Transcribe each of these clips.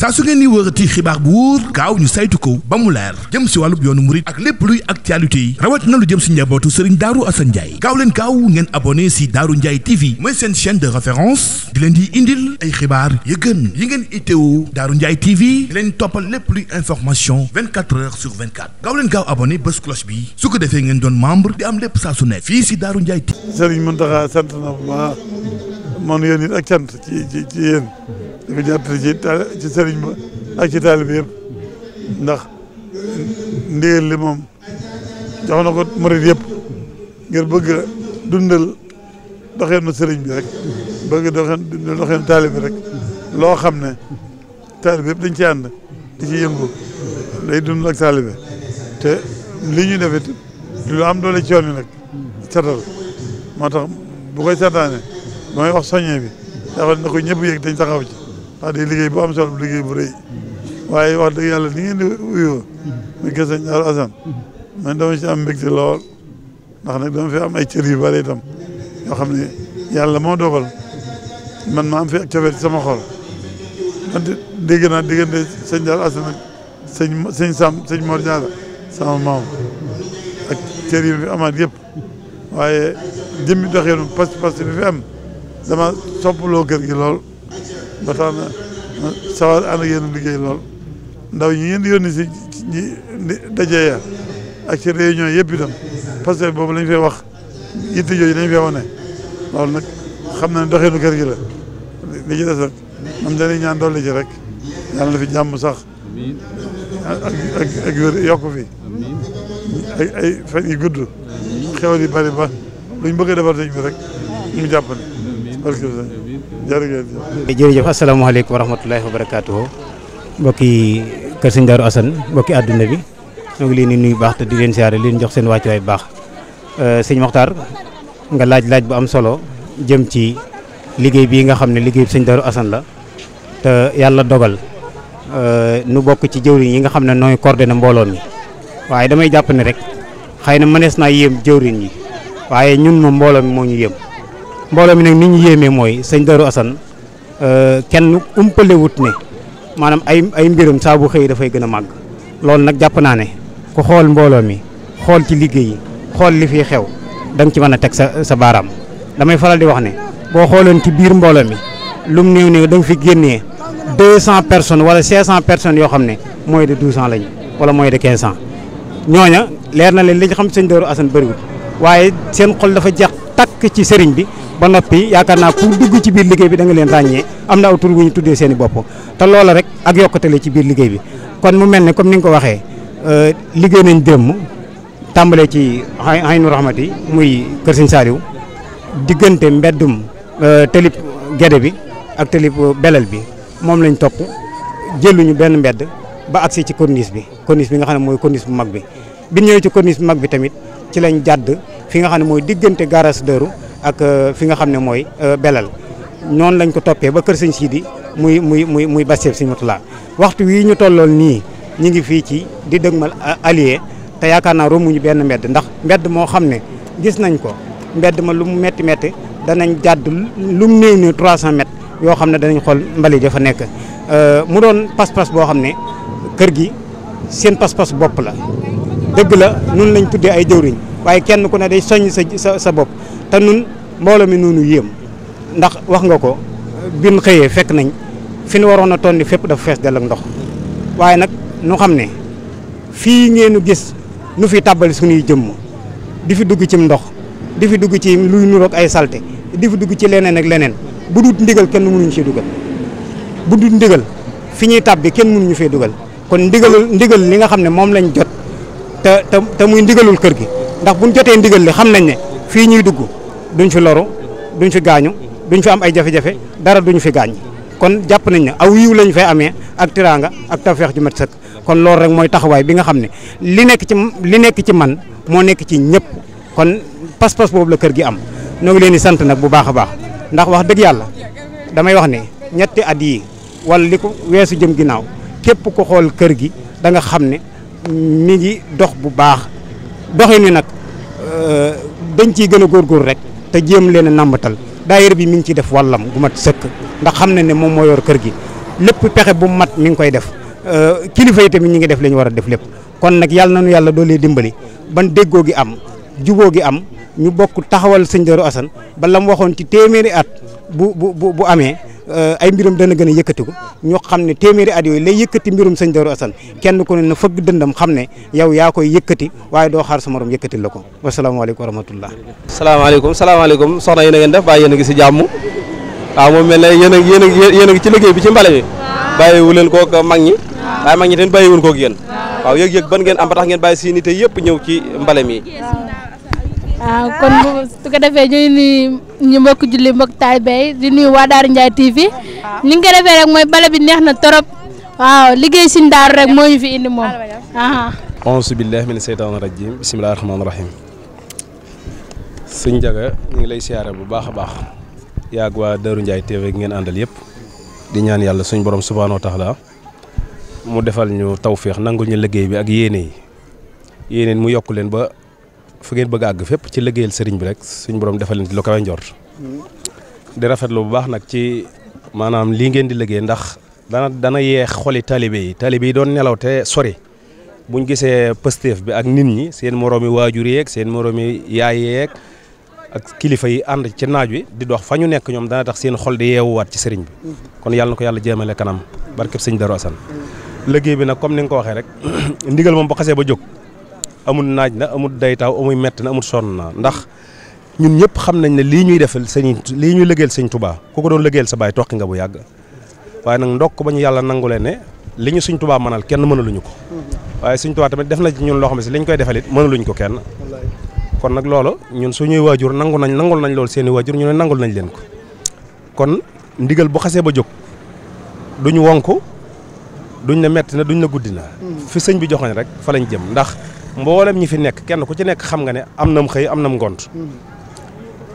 saa su ngeen ni wërati xibaar bu wóor gaaw ñu saytu ko ba mu leer jëm si wàllub yoonu murit ak lépp luy actualité yi rawat na lu jëm si njabootu Serigne Darou Assane Ndiaye gaaw leen gaaw ngeen abonné si Darou Ndiaye TV mooy seen chaîne de référence di leen di indil ay xibaar yu gën yi ngeen itteewu Darou Ndiaye TV di leen toppal lépp luy information 24 heures sur 24 gaaw leen gaaw abonné bés cloche bi su ko defee ngeen doon membre di am lépp saa su ne fii si Darou Ndiaye TV. Serigne Mountakha sant na bu baax man yéen it ak cant ci yéen di ko jàppale ci Serigne ba ak ci taalibe yëpp ndax ndigal li moom jox na ko murid yëpp ngir bëgg a dundal doxeenu Serigne bi rek bëgg dundal doxeenu taalibe rek loo xam ne taalibe yëpp dañ ci ànd di ci yëngu day dund ak taalibe te li ñu def it lu am doole ci yoon wi nag setal moo tax bu koy santaane ba may wax soññee bi dafa na ko ñëpp yëg dañ taxaw ci wax dëgg liggéey bu am solo liggéey bu rëy waaye wax dëgg yàlla ni ngeen di wuyoo muy kër Sëñ Darou Assane man dama ci am mbégte lool ndax nag dama fi am ay cër yu bari itam yoo xam ne yàlla moo dogal man ma am fi ak cofeel ci sama xol man dégg naa diggante Sëñ Darou Assane ak sëñ Mor Diarra sama maam ak cër yi fi amaat yëpp waaye jëmmi doxeenu pas-pas bi fi am dama soppaloo kër gi lool ba tax na sawar ànd ak yéen liggéey lool ndaw ñi ngeen di yónni si daje ya ak ci réunion yëpp itam parce que boobu lañ fay wax yitte jooju dañ fay wane loolu nag xam na ne doxeenu kër gi la li ci des nag moom dañuy ñaan dolli ci rek yàlla na fi jàmm sax ak wér yokku fi ay fan yi gudd xewal yi bari ba luñ bëgg a defar sëñ bi rek ñu jàpp ne barke jërëjëf asalaamaaleykum wa rahmatulahi wa barakaatuhu mbokki kër Sëñ Darou Assane mbokki àdduna bi ñoo ngi leen di nuyu baax te di leen siyaare leen jox seen wàccuwaay bu baax sëñ Mokhtar nga laaj bu am solo jëm ci liggéey bii nga xam ne liggéey Sëñ Darou Assane la te yàlla dogal nu bokk ci jëwriñ yi nga xam ne nooy coordonné mbooloo mi waaye damay jàpp ne rek xëy na mënees naa yéem jëwriñ yi waaye ñun moom mbooloo mi moo ñu yéem mbooloo mi nag ni ñu yéemee mooy Sëñ Darou Assane kenn umpalewut ne maanaam ay mbiram saa bu xëy dafay gën a màgg loolu nag jàpp naa ne ku xool mbooloo mi xool ci liggéey yi xool li fiy xew da nga ci mën a teg sa baaraam damay faral di wax ne boo xooloon ci biir mbooloo mi lum néew néew da nga fi génnee 200 personnes wala 500 personnes yoo xam ne moins de 12 ans lañu wala moins de 15 ans ñooña leer na leen li ñu xam Sëñ Darou Assane bëriwul waaye seen xol dafa jeex takk ci sëriñ bi ba noppi yaakaar naa ku dugg ci biir liggéey bi da nga leen ràññee am na aw tur wu ñu tuddee seen i bopp te loola rek ak yokkute la ci biir liggéey bi kon mu mel ne comme ni nga ko waxee liggéey nañ démb tàmbalee ci Aynu Rahmati muy Kër Sëñ Saliou diggante mbeddum tëlib Gédé bi ak tëlib Belel bi moom lañ topp jëluñu benn mbedd ba agsi ci corniche bi nga xam ne mooy corniche bu mag bi bi ñëwee ci corniche bu mag bi tamit ci lañ jàdd fi nga xam ne mooy diggante garage Darou ak fi nga xam ne mooy Belal noonu lañ ko toppee ba kër Sëñ Sidi muy Bassirou Sëñ Moutalla waxtu wii ñu tollool nii ñu ngi fii ci di dëgmal allié te yaakaar naa romuñu benn mbedd ndax mbedd moo xam ne gis nañ ko mbedd ma lu mu métti danañ jàdd lu mu néew 300 mètres yoo xam ne danañ xool mbali dafa nekk mu doon pas-pas boo xam ne kër gi seen pas-pas bopp la dëgg la nun lañ tuddee ay jëwriñ waaye kenn ku ne day soññ sa bopp te nun mbooloo mi noonu yéem ndax wax nga ko bin xëyee fekk nañ fi nu waroon a tonni fépp dafa fees dell ak ndox waaye nag nu xam ne fii ngeenu gis nu fi tàbbali suñuy jëmm di fi dugg ci ndox di fi dugg ci luy nuroog ay salte di fi dugg ci leneen ak leneen bu dut ndigal kenn mënuñu fee dugal bu dut ndigal fi ñuy tàbbi kenn mënuñu fee dugal kon ndigal li nga xam ne moom lañ jot te muy ndigalul kër gi ndax buñ jotee ndigal li xam nañ ne fii ñuy dugg duñ fi loru duñ fi gaañu duñ fi am ay jafe-jafe dara duñ fi gaañ kon jàpp nañ ne aw yiw lañ fay amee ak tiraanga ak tawfeex ju mat sëkk kon loolu rek mooy taxawaay bi nga xam ne li nekk ci man moo nekk ci ñëpp kon pas-pas boobu la kër gi am ñoo ngi leen di sant nag bu baax a baax ndax wax dëgg yàlla damay wax ne ñetti at yi wala li ko weesu jëm ginnaaw képp ko xool kër gi da nga xam ne mi ngi dox bu baax doxin wi nag dañ ciy gën a góorgóor rek te jéem leen a nàmbatal daayira bi mi ngi ciy def wàllam gu mat sëkk ndax xam na ne moom moo yor kër gi lépp pexe bu mat mi ngi koy def kilifa yi tamit ñi ngi def li ñu war a def lépp kon nag yàlla nañu yàlla doolee dimbali ban déggoo gi am juboo gi am ñu bokk taxawal sëñ Darou Assane ba la mu waxoon ci téeméeri at bu amee ay mbirum dana gën a yëkkatiku ñu xam ne téeméeri at yooyu lay yëkkati mbirum sëñ Darou Assane kenn ku ne na fëgg dëndam xam ne yow yaa koy yëkkati waaye doo xaar sa morom yëkkatil la ko wasalaamaaleykum wa rahmatullah. salaamaaleykum soxna yi na ngeen def bàyyi yéen a ngi si jàmm waaw moom mel ne yéen a ngi ci liggéey bi ci mbale mi bàyyiwu leen koog mag ñi waaye mag ñi tamit bàyyiwuñ koog yéen waaw yëg-yëg ban ngeen am ba tax ngeen bàyyi si nit yëpp ñëw ci mbale mi. waaw kon su ko defee ñuy nuyu ñu mbokk julli mbokk taalibe di nuyu waa Daaru Ndiaye TV ni nga ko defee rek mooy bale bi neex na torop waaw liggéey Sëñ Daaru rek moo ñu fi indi moom. auzu billahi mina seytaani rajim bismillahi rahmaani rahim. sëñ Njaga ñu ngi lay siyaare bu baax a baax yaag waa Daaru Ndiaye TV ngeen àndal yëpp di ñaan yàlla suñ borom subhaanahu wa taala mu defal ñu tawféex nangul ñu liggéey bi ak yéene mu yokk leen ba fu ngeen bëgg a àgg fépp ci liggéeyal sëriñ bi rek suñ borom defal leen ci lu kawe njort di rafetlu bu baax nag ci maanaam lii ngeen di liggéey ndax dana yeex xoli talibé yi doon nelaw te sori buñ gisee pësteef bi ak nit ñi seen moroomi waajur yeeg seen moroomi yaay yeeg ak kilifa yi ànd ci naaj wi di dox fa ñu nekk ñoom dana tax seen xol di yeewuwaat ci sëriñ bi kon yàlla na ko yàlla jéemale kanam barkeb sëñ Darou Assane liggéey bi nag comme ni nga ko waxee rek ndigal moom bu xasee ba jóg amul naaj na amul day taw amul mett na amul sonn na ndax ñun ñëpp xam nañ ne lii ñuy defal lii ñuy liggéeyal sëñ Touba ku ko doon liggéeyal sa baay toqi nga bu yàgg waaye nag ndokk ba ñu yàlla nangule ne li ñu sëñ Touba mënal kenn mënaluñu ko waaye sëñ Touba tamit def na ci ñun loo xam ne si li ñu koy defal it mënaluñ ko kenn kon nag loolu ñun suñuy waajur nangul nañ loolu seeni waajur ñu ne nangul nañ leen ko kon ndigal bu xasee ba jóg duñ wonk duñ ne metti na duñ ne guddi na fi sëñ bi jox nañ rek fa lañ jëm ndax mboolem ñi fi nekk kenn ku ci nekk xam nga ne am nam xëy am nam ngont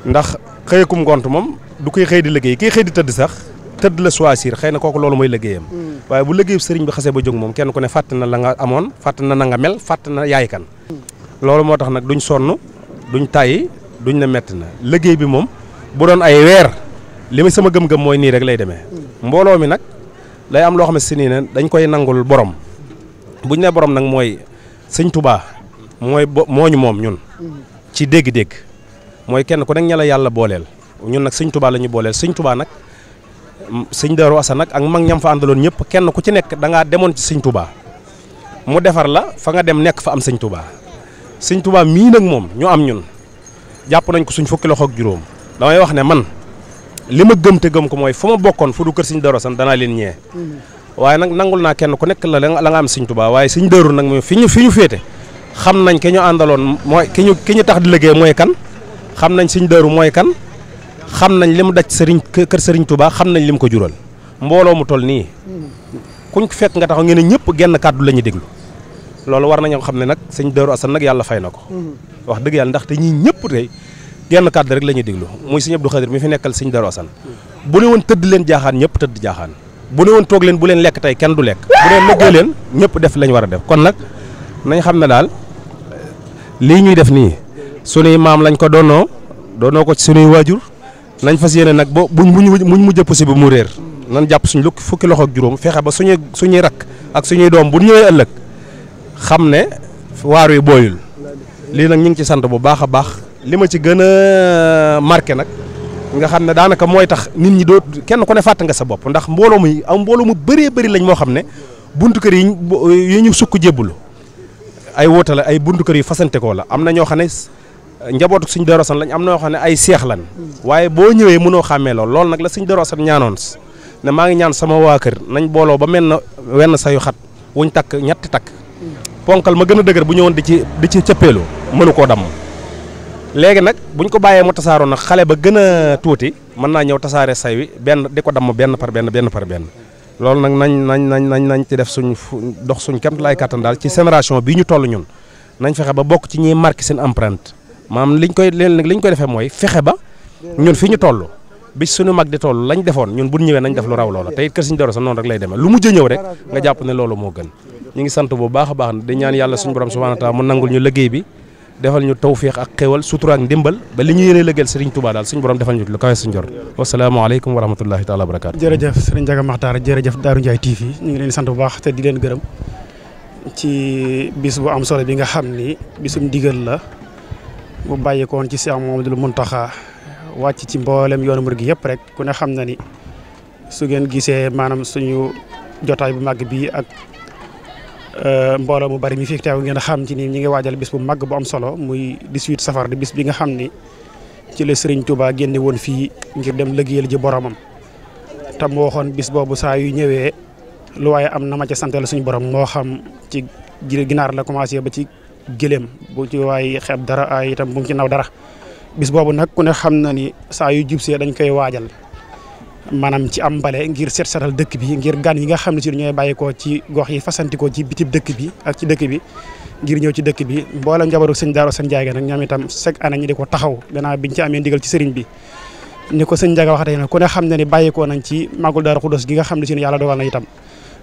ndax xëyakum ngont moom du koy xëy di liggéey kiy xëy di tëdd sax tëdd la choisir xëy na kooku loolu mooy liggéeyam waaye bu liggéeyu sëriñ bi xasee ba jóg moom kenn ku ne fàtte na la nga amoon fàtte na nga mel fàtte na yaay kan loolu moo tax nag duñ sonn duñ tàyyi duñ ne metti na liggéey bi moom bu doon ay weer li ma sama gëm-gëm mooy nii rek lay demee mbooloo mi nag lay am loo xam ne si nii ne dañ koy nangul borom buñ ne borom nag mooy sëñ Touba moo ñu moom ñun ci dégg-dégg mooy kenn ku nekk ña la yàlla booleel ñun nag sëñ Touba la ñu booleel sëñ Touba nag sëñ Darou Assane nag ak mag ñam fa àndaloon ñëpp kenn ku ci nekk da ngaa demoon ci sëñ Touba mu defar la fa nga dem nekk fa am sëñ Touba sëñ Touba mii nag moom ñu am ñun jàpp nañ ko suñ fukki loxo ak juróom damay wax ne man li ma gëm te gëm ko mooy fu ma bokkoon fu du kër sëñ Darou Assane danaa leen ñee waaye nag nangul naa kenn ku nekk la nga am sëñ Touba waaye sëñ Darou nag moom fi ñu féete xam nañ ki ñu àndaloon mooy ki ñu tax di liggéey mooy kan xam nañ sëñ Darou mooy kan xam nañ li mu daj kër sëriñ Touba xam nañ li mu ko jural mbooloo mu toll nii kuñ fekk nga taxaw ngeen ne ñëpp genn kàddu la ñuy déglu loolu war nañoo xam ne nag sëñ Darou Assane nag yàlla fay na ko wax dëgg yàlla ndaxte ñii ñëpp tey genn kàddu rek la ñuy déglu muy sëñ Abdou Khadir mi fi nekkal sëñ Darou Assane bu ne woon tëdd leen jaaxaan ñëpp tëdd jaaxaan bu ne woon toog leen bu leen lekk tey kenn du lekk bu leen liggéey leen ñëpp def lañ war a def kon nag nañ xam ne daal lii ñuy def nii sunuy maam lañ ko doonoo ko ci sunuy waajur nañ fas yéene nag ba buñ mujj possible mu réer nan jàpp suñ fukki loxo ak juróom fexe ba suñuy rakk ak suñuy doom bu ñëwee ëllëg xam ne waar wi booyul lii nag ñu ngi ci sant bu baax a baax li ma ci gën a marqué nag nga xam ne daanaka mooy tax nit ñi doo kenn ku ne fàtte nga sa bopp ndax mbooloo mu bëree bëri lañ moo xam ne buntu kër yi ñu sukk jébbalu ay wóota la ay buntu kër yu fasante koo la am na ñoo xam ne njabootu sëñ Darou Assane lañ am na ñoo xam ne ay seex lan waaye boo ñëwee mënoo xàmmee loolu nag la sëñ Darou Assane ñaanoon ne maa ngi ñaan sama waa kër nañ booloo ba mel na wenn sayu xat wuñ takk ñetti takk ponkal ma gën a dëgër bu ñëwoon di ci cëppeelu mënu koo damm léegi nag buñ ko bàyyee mu tasaaroo nag xale ba gën a tuuti mën naa ñëw tasaare say wi benn di ko damm benn par benn loolu nag nañ ci def dox suñ kemt laay kàttan daal ci génération bii ñu toll ñun nañ fexe ba bokk ci ñiy marqué seen empreinte maanaam liñ koy defee mooy fexe ba ñun fi ñu toll bi suñu mag di toll lañ defoon ñun bu ñëwee nañ def lu raw loola te it kër Sëñ Darou Assane noonu rek lay demee lu mujj a ñëw rek nga jàpp ne loolu moo gën ñu ngi sant bu baax a baax di ñaan yàlla suñu borom subhanahu wa ta'ala mu nangul ñu liggéey bi defal ñu tawféex ak xéwal sutura ak ndimbal ba li ñu yéene lëggeel Serigne Touba daal suñu borom defal ñu lu kawe suñu jor wasalaamaaleykum wa rahmatullahi taala wa barakaatu. jërëjëf Serigne Ndiaga Makhtar jërëjëf Darou Ndiaye TV ñu ngi leen di sant bu baax te di leen gërëm ci bis bu am solo bi nga xam ni bisum ndigal la bu bàyyikoon ci Cheikh Mouhamadoul Mountakha wàcc ci mboolem yoonu murid gi yëpp rek ku ne xam na ni su ngeen gisee maanaam suñu jotaay bu màgg bi ak mbooloo mu bari mi fi teew ngeen xam ci ni ñi ngi waajal bis bu màgg bu am solo muy 18 safar di bis bi nga xam ni ci la Serigne Touba génne woon fii ngir dem liggéeyal ji boromam te mu waxoon bis boobu saa yu ñëwee lu waaye am na ma ca santal suñu borom moo xam ci ginaar la commencé ba ci gëléem bu ci waay xeeb dara ay itam bu mu ci naw dara bis boobu nag ku ne xam na ni saa yu jubsee dañ koy waajal maanaam ci am mbale ngir setal dëkk bi ngir gan yi nga xam ne si ñooy bàyyikoo ci gox yi fasantikoo ci bitib dëkk bi ak ci dëkk bi ngir ñëw ci dëkk bi mboolem njabootu sëñ Darou Assane Ndiaye nag ñoom itam chaque année ñi di ko taxaw gannaaw biñ ci amee ndigal ci sëriñ bi ni ko sëñ Ndiaga wax tey nag ku ne xam ne ni bàyyikoo nañ ci màggul Darou Khoudoss gi nga xam ne si yàlla dogal na itam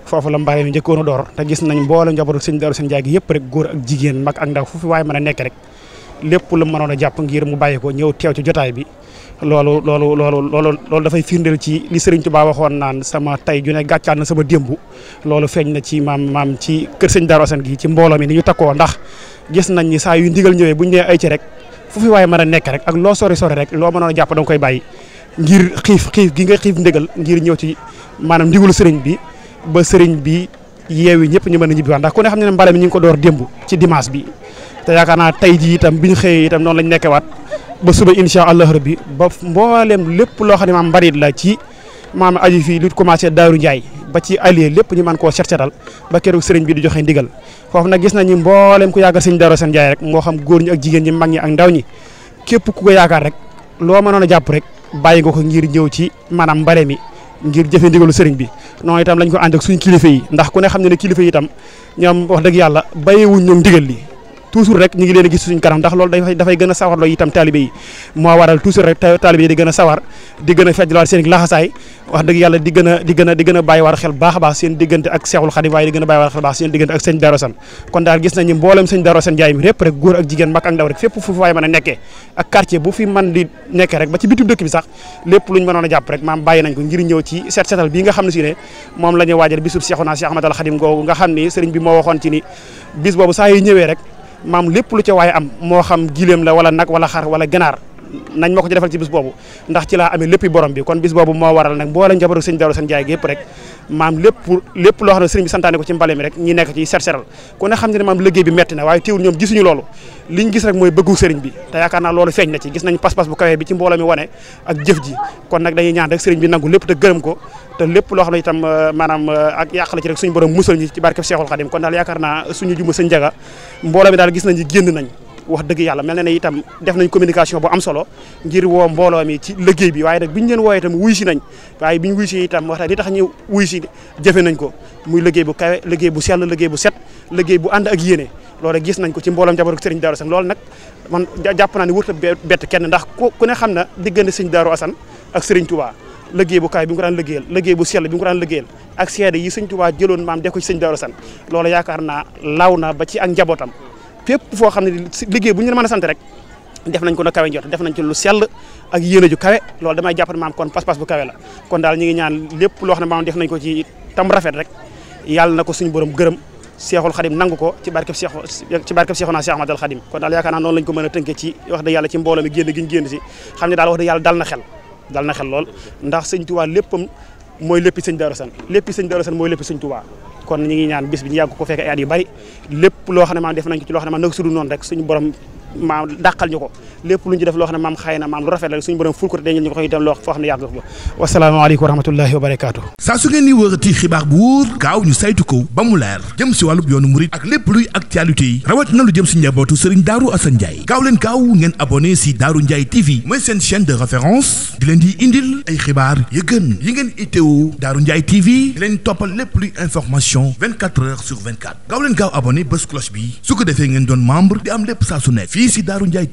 foofu la mbare mi njëkkoon a door te gis nañ mboolem njabootu sëñ Darou Assane Ndiaye gi yëpp rek góor ak jigéen mag ak ndaw foofu waaye mën a nekk rek lépp lu mënoon a jàpp ngir mu bàyyikoo ñëw teew ci jotaay bi loolu dafay firndeel ci li Serigne Touba waxoon naan sama tay ju ne gàccaal na sama démb loolu feeñ na ci maam ci kër sëñ Darou Assane gi ci mbooloo mi ni ñu takkoo ndax gis nañ ni saa yu ndigal ñëwee buñ nee ay ci rek foofu waaye mën a nekk rek ak loo sori rek loo mënoon a jàpp da nga koy bàyyi ngir xiif gi nga xiif ndigal ngir ñëw ci maanaam ndigalu sëriñ bi ba sëriñ bi yeewi ñëpp ñu mën a ñibbiwaat ndax ku ne xam ne mbale mi ñu ngi ko door démb ci dimanche bi te yaakaar naa tey ji itam bi ñu xëyee itam noonu lañ nekkewaat ba suba incha allah rabbi ba mboolem lépp loo xam ne maam mbarit la ci maam aju fii lu commencé Darou Ndiaye ba ci allié lépp ñu mën koo setal ba keroog sëriñ bi di joxe ndigal foofu nag gis nañu mboolem ku yaakaar sëñ Darou Assane Ndiaye rek moo xam góor ñi ak jigéen ñi mag ñi ak ndaw ñi képp ku ko yaakaar rek loo mënoon a jàpp rek bàyyi nga ko ngir ñëw ci maanaam mbare mi ngir jëfe ndigalu sëriñ bi noonu itam lañ ko ànd ak suñ kilifa yi ndax ku ne xam ne ne kilifa yi itam ñoom wax dëgg yàlla bàyyiwuñ ñoom ndigal li toujours rek ñu ngi leen a gis suñ kanam ndax loolu dafay gën a sawarloo itam taalibe yi moo waral toujours rek taalibe yi di gën a sawar di gën a fejjlawaat seen laxasaay wax dëgg yàlla di gën a bàyyi war xel baax a baax seen diggante ak Seexul Xadim waaye di gën a bàyyi war xel baax seen diggante ak sëñ Darou Assane kon daal gis nañu mboolem sëñ Darou Assane Ndiaye mi répp rek góor ak jigéen mag ak ndaw rek fépp fu waay mën a nekkee ak quartier bu fi mën di nekkee rek ba ci bitub dëkk bi sax lépp luñ mënoon a jàpp rek maam bàyyi nañ ko ngir ñëw ci setal bii nga xam ne si ne moom la ñuy waajal bisub Seexuna Seex Ahmadul Xadim googu nga xam ni sëriñ bi moo waxoon ci ni bis boobu saa yu ñëwee rek maam lépp lu ca waaye am moo xam gileem la wala nag wala xar wala ganaar nañ ma ko ci defal ci bis boobu ndax ci laa amee léppi borom bi kon bis boobu moo waral nag mboolem njabootu sëñ Darou Assane Ndiaye gi yëpp rek maam lépp loo xam ne sëriñ bi santaane ko ci mbale mi rek ñi nekk ci setal ku ne xam ne maam liggéey bi metti na waaye teewul ñoom gisuñu loolu liñ gis rek mooy bëggu sëriñ bi te yaakaar naa loolu feeñ na ci gis nañ pas-pas bu kawee bi ci mbooloo mi wane ak jëf ji kon nag dañuy ñaan rek sëriñ bi nangu lépp te gërëm ko te lépp loo xam ne itam maanaam ak yàq la ci rek suñu borom musal ñi ci barkeb Seexul Xadim kon daal yaakaar naa suñu juma sëñ Ndiaga mbooloo mi daal gis nañ génn nañ wax dëgg yàlla mel na ne itam def nañ communication bu am solo ngir woo mbooloo mi ci liggéey bi waaye nag biñu leen wooyee itam wuy si nañ waaye biñu wuy si itam wax li tax ñu wuy si jëfe nañ ko muy liggéey bu kawe liggéey bu sell liggéey bu set liggéey bu ànd ak yéene loolu gis nañ ko ci mbooloom njabootu sëriñ Darou Assane loolu nag man jàpp naa ne wërta bett kenn ndax ku ne xam na diggante sëriñ Darou Assane ak sëriñ Touba liggéey bu kaay bi nga ko daan liggéeyal liggéey bu sell bi nga ko daan liggéeyal ak seede yi sëñ Touba jëloon maam def ko ci sëñ Darou Assane loolu yaakaar naa law na ba ci ak njabootam fépp foo xam ne liggéey bu ñu la mën a sant rek def nañ ko na kawe njot def nañ ci lu sell ak yéene ju kawe loolu damay jàpp ne maam kon pas-pas bu kawe la kon daal ñu ngi ñaan lépp loo xam ne maam def nañ ko ci tam rafet rek yàlla na ko suñu borom gërëm Seexul Xadim nangu ko ci barkeb Seexuna Seex Ahmadul Xadim kon daal yaakaar naa noonu lañ ko mën a tënkee ci wax dëgg yàlla ci mbooloo mi génn gi ñu génn si xam ne daal wax dëgg yàlla dal na xel lool ndax sëñ Touba léppam mooy léppi sëñ Darou Assane léppi sëñ Darou Assane mooy léppi sëñ Touba kon ñu ngi ñaan bis bi ñu yàgg ko fekk ay at yu bari lépp loo xam ne maam def nañ ko ci loo xam ne maam nag sudu noonu rek suñu borom maam dàqal ñu ko lépp lu ñu ci def loo xam ne maam xëy na maam lu rafet la suñu borom ful ko te dañu ñu ko itam loo foo xam ne yàgg ko wasalaamaaleykum wa rahmatullahi wa barakaatu saa su ngeen ni wërati xibaar bu wóor gaaw ñu saytu ko ba mu leer jëm si wàllub yoonu murit ak lépp luy actualité yi rawat na lu jëm si njabootu Serigne Darou Assane Ndiaye gaaw leen gaaw ngeen abonné si Darou Ndiaye TV mooy seen chaîne de référence di leen di indil ay xibaar yu gën yi ngeen itteewu Darou Ndiaye TV di leen toppal lépp luy information 24 heures sur 24 gaaw leen gaaw abonné bés cloche bi su ko defee ngeen doon membre di am lépp saa su nekk fii si Darou Ndiaye